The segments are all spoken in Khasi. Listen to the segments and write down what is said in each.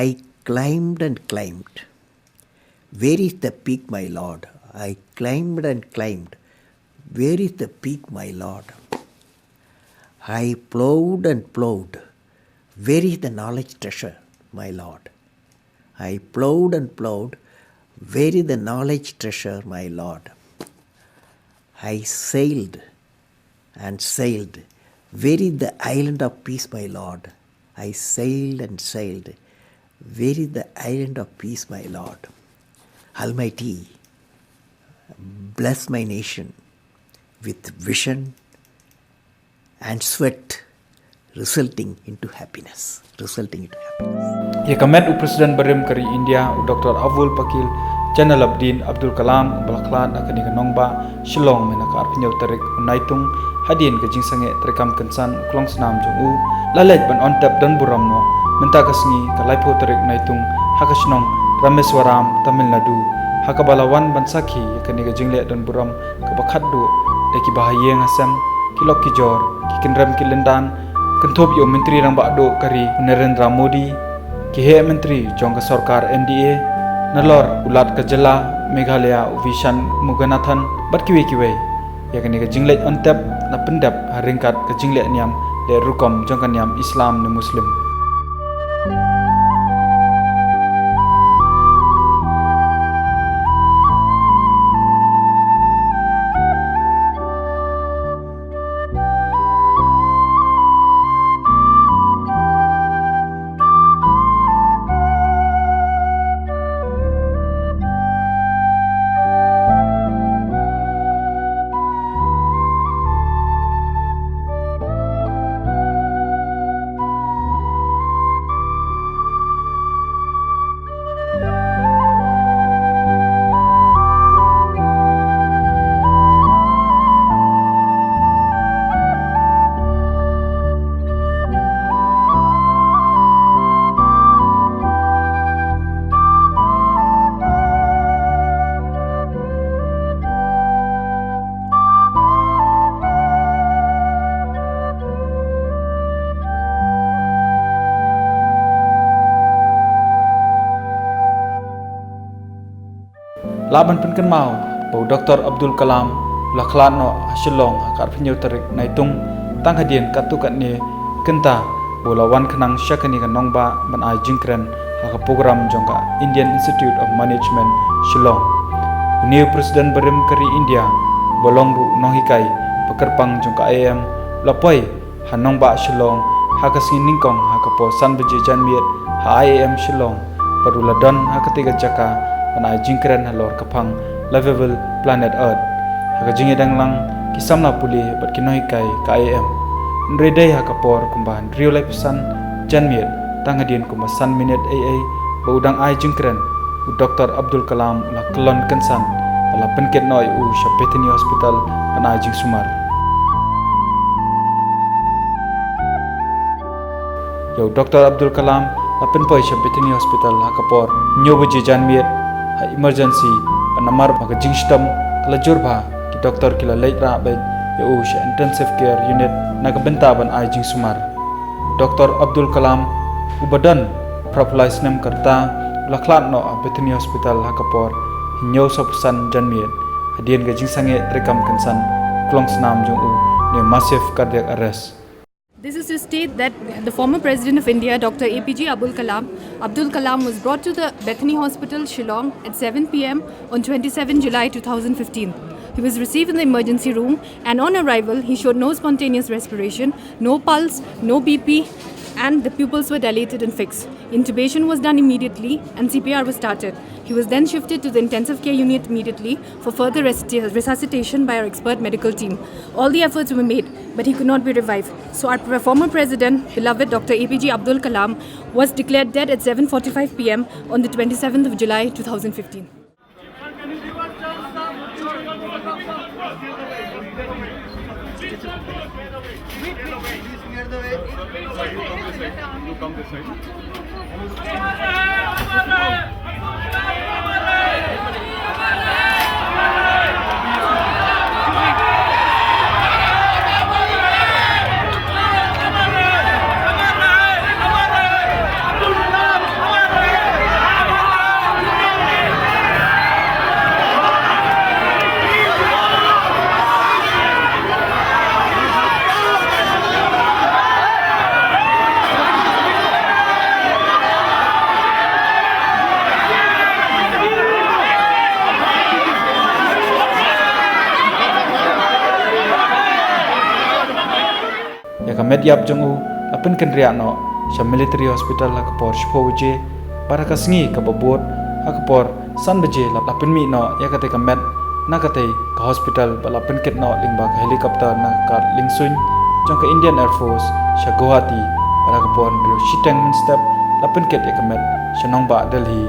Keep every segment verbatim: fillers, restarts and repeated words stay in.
I climbed and climbed. Where is the peak, my lord? I climbed and climbed. Where is the peak, my lord? I plowed and plowed. Where is the knowledge treasure, my lord? I plowed and plowed. Where is the knowledge treasure, my lord? I sailed and sailed. Where is the island of peace, my lord? I sailed and sailed. Where is the island of peace, my lord? Almighty, bless my nation with vision and sweat resulting into happiness. Resulting into happiness. Ïa ka met u President barim ka ri India, u Doctor Avul Pakir Jainalabdin Abdul Kalam, uba la khlad ha kane ka nongbah Shillong mynta ka arphew hynñiew tarik u Naitung, hadien ka jingsangeh treikam kynsan u klongsnam jong u, la leit ban on tep don burom noh mynta ka sngi ka laiphew tarik Naitung ha ka shnong Rameswaram, Tamil Nadu, ha kaba la wan ban sakhi ïa kane ka jingleh don burom kaba khatduh da kiba ha ïing ha sem, ki lok ki jor, ki kynrem ki lyndan, kynthup ïa u Myntri Rangbah Duh ka ri u Narendra Modi, ki heh myntri jong ka sorkar N D A, nalor u Lat ka jylla Meghalaya u V Shanmughanathan, bad kiwei kiwei. Ïa kane ka jingleit on tep la pyndep ha ryngkat ka jingleh niam leh rukom jong ka niam Islam ne Muslim. Lah ban pynkynmaw ba u Doctor Abdul Kalam u la khlad noh ha Shillong ha ka arphew hynñiew tarik Naitung, tang hadien katto katne kynta ba u la wan khnang sha kane ka nongbah ban ai jingkren ha ka program jong ka Indian Institute of Management, Shillong. Une u President barim ka ri India, uba long ruh u nonghikai ba kyrpang jong ka I I M, u la poi ha nongbah Shillong ha ka sngi nyngkong ha ka por san baje janmiet ha I I M Shillong, bad u la don ha katei ka jaka ban ai jingkren halor ka phang Livable Planet Earth ha ka jingïadang lang ki samla pule bad ki nonghikai ka I I M. Hynrei dei ha ka por kumba hynriew laiphew san janmiet, tang hadien kumba san minit eiei ba u dang ai jingkren, u Doctor Abdul Kalam u la kyllon kynsan bad la pynkit noh ïa u sha Bethany Hospital ban ai jingsumar. Ïa u Doctor Abdul Kalam la pynpoi sha Bethany Hospital ha ka por hynñiew baje janmiet ha emergency, bad namar ba ka jingshitom ka la jur bha, ki doktor ki la leit rah beit ïa u sha intensive care unit na ka bynta ban ai jingsumar. Doctor Abdul Kalam, uba don phra phew lai snem ka rta, u la khlad noh ha Bethany Hospital ha ka por hynñiew sawphew san janmiet, hadien ka jingsangeh treikam kynsan u klongsnam jong u ne massive cardiac arrest. This is to state that the former President of India, Doctor A P J Abul Kalam, Abdul Kalam, was brought to the Bethany Hospital, Shillong, at seven p m on twenty-seven July two thousand fifteen. He was received in the emergency room, and on arrival, he showed no spontaneous respiration, no pulse, no B P, and the pupils were dilated and fixed. Intubation was done immediately, and C P R was started. He was then shifted to the intensive care unit immediately for further resti-, resuscitation by our expert medical team. All the efforts were made, but he could not be revived. So our pre-, former president, beloved Doctor A P J Abdul Kalam, was declared dead at seven forty-five p m on the twenty-seventh of July two thousand fifteen. Met ïap jong u la pynkynriah noh sha military hospital ha ka por shiphew baje, bad ha ka sngi kaba bud ha ka por san baje la, la pynmih noh ïa katei ka met na katei ka hospital bad la pynkit noh lyngba ka helicopter na ka kad lyngsuiñ jong ka Indian Air Force sha Guwahati, bad ha ka por hynriew shiteng mynstep la pynkit ïa ka met sha nongbah Delhi.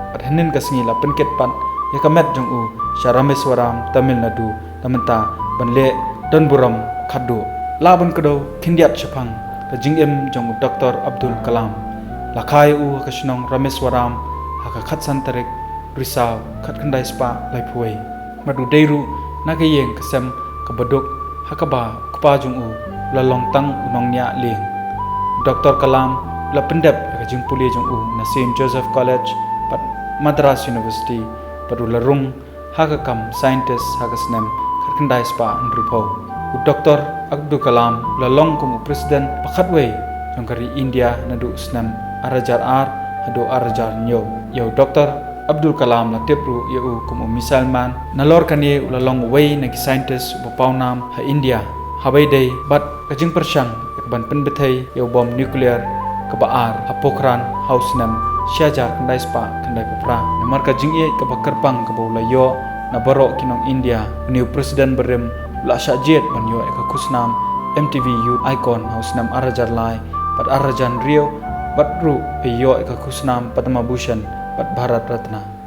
Bad hynnin ka sngi la pynkit pat ïa ka met jong u sha Rameswaram, Tamil Nadu, na mynta ban leh don burom khatduh. Lah ban kdew khyndiat shaphang ka jingim jong u Doctor Abdul Kalam. La kha ïa u ha ka shnong Rameswaram ha ka khatsan tarik Risaw khatkhyndai spah laiphew wei. Bad u dei ruh na ka ïing ka sem kaba duk ha kaba u kpa jong u u la long tang u nongñiah lieng. Doctor Kalam u la pyndep ïa ka jingpule jong u na Saint Joseph College bad Madras University, bad u la rung ha ka kam scientist ha ka snem khatkhyndai spah hynriewphew. U Doctor Abdul Kalam u la long kum u president ba khatwei jong ka ri India naduh snem arhajar ar haduh arhajar hynñiew. Ïa u Doctor Abdul Kalam la tip ruh ïa u kum u missile man. Nalor kane u la long uwei na ki scientist uba pawnam ha India, haba ïadei bad ka jingpyrshang ïa ka ban pynbthei ïa u bom nuclear kaba ar ha Pokhran ha u snem shi hajar khyndai spah khyndaiphew phra. Namar ka jingïeit kaba kyrpang kaba u la ïoh na baroh ki nong India, une u president barim u la shah jied ban ïoh ïa ka khusnam M T V Youth Icon ha u snem arhajar lai bad arhajar hynriew, bad ruh ïoh ïa ka khusnam Padma Bhushan bad Bharat Ratna.